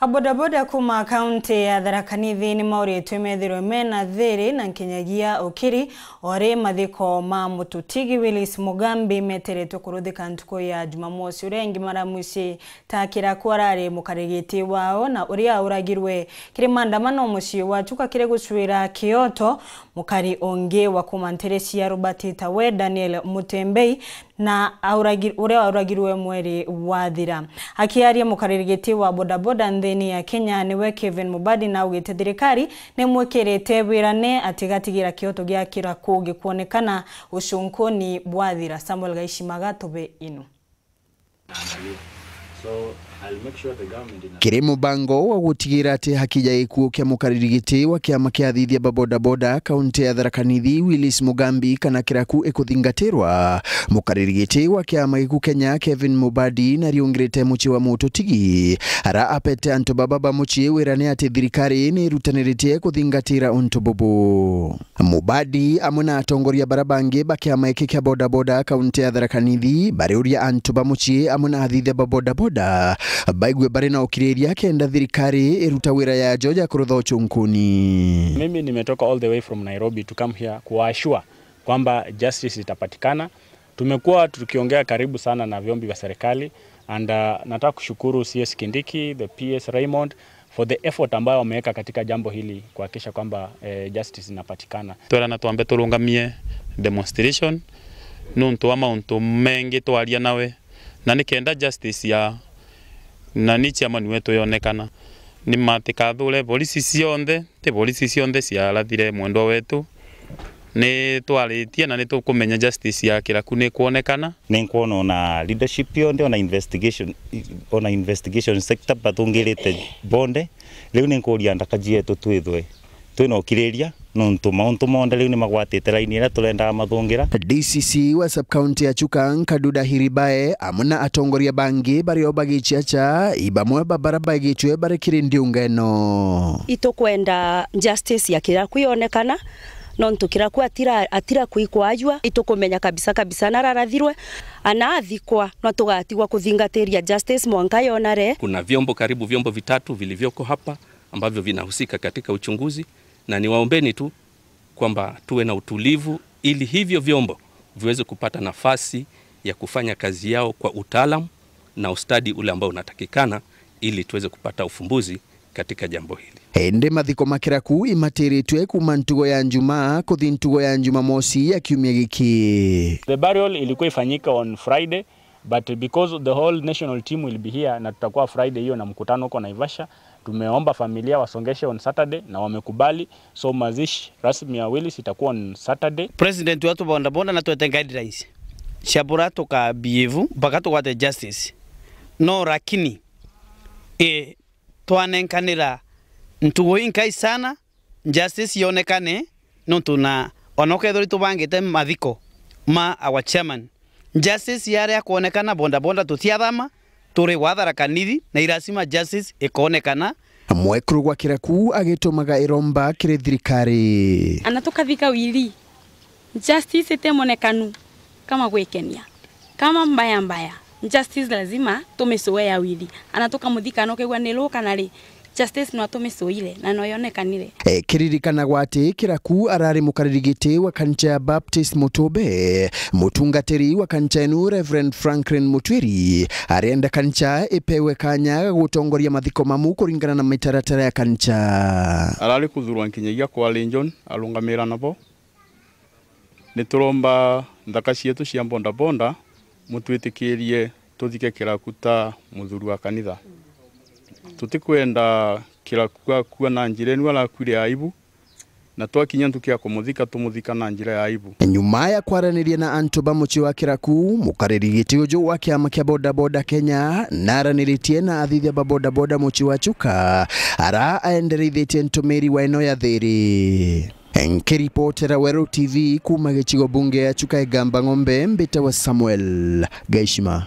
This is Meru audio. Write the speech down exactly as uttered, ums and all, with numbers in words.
Abodaboda kuma kaunti ya Tharaka Nithi ni mauritwe methirwe mena thiri na nkinyagia ukiri, ori mathiko ma mututigi Willis Mugambi meteretwe kuruthika ntuku ya Jumamosi, uria ingi maramuci ta Kiraku arari mukarigiti wao na uria auragirwe kiri maandamano mucii wa Chuka kiri gucwira kioto. Mukari ungi wa kuma ntere cia Robert Tawe, Daniel Mutembei, na auragi-, uria auragirwe mweri wathira. Akiaria mukariri giti wa bodaboda nthini ya Kenya niwe Kevin Mubadi naugite thirikari nimwikirite wirane ati gatigira kioto gia Kiraku gikwonekana ucunkuni bwathira. Samuel Gaishimaga tube inu. Kiri mubango wa gutigira ati haki ya gikuo kia mukariri giti wa kiama kia athithia ba bodaboda kaunti ya Tharaka Nithi, Willis Mugambi kana Kiraku ikuthingatirwa, mukariri giti wa kiama giku Kenya, Kevin Mubadi, nariungirite mucii wa mututigi, ara apete antu baba ba mucii wirane ati thirikari ni irutaniritie kuthingatira untu bubu. Mubadi amwe na atongoria bara bangi ba kiama giki kia bodaboda kaunti ya Tharaka Nithi bariuria antu ba mucii amwe na athithia ba bodaboda baigue bari na ukiriria kenda thirikari iruta wira yajo ya kurutha ucunkuni. Mimi nimetoka all the way from Nairobi to come here kuassure kwamba justice itapatikana. Tumekuwa tukiongea karibu sana na vyombo vya serikali and, uh, nataka kushukuru C S Kindiki, the P S Raymond for the effort ambayo wameweka katika jambo hili kuhakikisha kwamba, eh, justice inapatikana. Twerana twambe turungamie demonstration nuntu wa mauntu mengi twaria nawe, na ni kenda justice ya nani chairman wetu yonekana. Ni ma tikathure polisi cionthe, ti polisi cionthe ciarathire mwendwa wetu. Ni twaritie na ni tukumenya justice ya Kiraku ni kwonekana. Ni nkwona ona leadership yonthe, ona investigation, ona investigation sector batungirite bonde. Riu ni nkuria ndaka cietu twithwe twina ukiriria, nontu mauntu monthe riu ni magwatite raini iria turendaga mathungira. D C C wa sub-county ya Chuka, Nkaduda Hiribae, amwe na atongoria bangi bario bagichiacha, ibamwe ba bara baigitwe bari kiri ndiunga ino. Itukwenda justice ya Kiraku yonekana, nontu Kiraku atira, atira kwikwajua, itukumenya kabisa kabisa nararathirwe, anathikwa, no tugatigwa kuthingatiria justice mwanka yonare. Kuna vyombo, karibu vyombo vitatu vilivyoko hapa ambavyo vinahusika katika uchunguzi, na niwaombeni tu kwamba tuwe na utulivu ili hivyo vyombo viweze kupata nafasi ya kufanya kazi yao kwa utaalamu na ustadi ule ambao unatakikana ili tuweze kupata ufumbuzi katika jambo hili. Indi mathiko ma Kiraku imatiritwe kuma ntugo ya Njumaa kuthi ntugo ya Njumamosi ya kiumia giki. The burial ilikuwa ifanyika on Friday, but because the whole national team will be here na tutakuwa Friday hiyo na mkutano huko Naivasha, tumeomba familia wasongeshe on Saturday na wamekubali. So mazishi rasmi ya Willis itakuwa on Saturday. President wetu bodaboda na twete guidelines cia bura tuka behave mpaka tugwate justice. No, lakini, eh, twanenkanira ntugo inkai sana, justice yonekane, nontu na ona ukethirwa itubangite mathiko ma our chairman, justice yaria kwonekana, bodaboda tutiathama, turi gwa Tharaka Nithi, na ilasima justice ikonekana. Mwekuru gwa Kiraku agitumaga iromba kiri thirikari. Ana tukathika wili, justice itimonekanu kama gwikenia, kama mbaya mbaya, justice lazima tumicuwe ya wili. Ana tukamuthika na ukegua ni ru kana ri, justice no tumicuire na no yonekanire. E, kiririkanagwa ati Kiraku arari mukariri giti wa kancha ya Baptist Mutumbe. Mutungatiri wa kancha enu, Reverend Franklin Mutwiri, arenda kancha ipewe kanya ga gutongoria mathiko mamu kuringana na mitaratara ya kancha. Arari kuthurwa nkinyagia kwa Legion arungamira nabo. Nituromba nthaka cietu cia bodaboda mutwitikirie tuthike Kiraku ta muthuri wa kanitha. Tutikwenda Kiraku akua na njira inu arakuire aibu, na twakinya ntuku ya kumuthika, tumuthika na njira ya aibu. Nyuma ya kwaraniria na antu ba mucii wa Kiraku, mukariri giti uju wa kiama kia bodaboda Kenya naraniritie na athithia ba bodaboda mucii wa Chuka, ara aendereithitie ntumiri wa ino ya thiri. Nkiripotera Weru T V kuma gicigo bunge ya Chuka Igamba Ng'ombe, mbitawa Samuel Gaishima.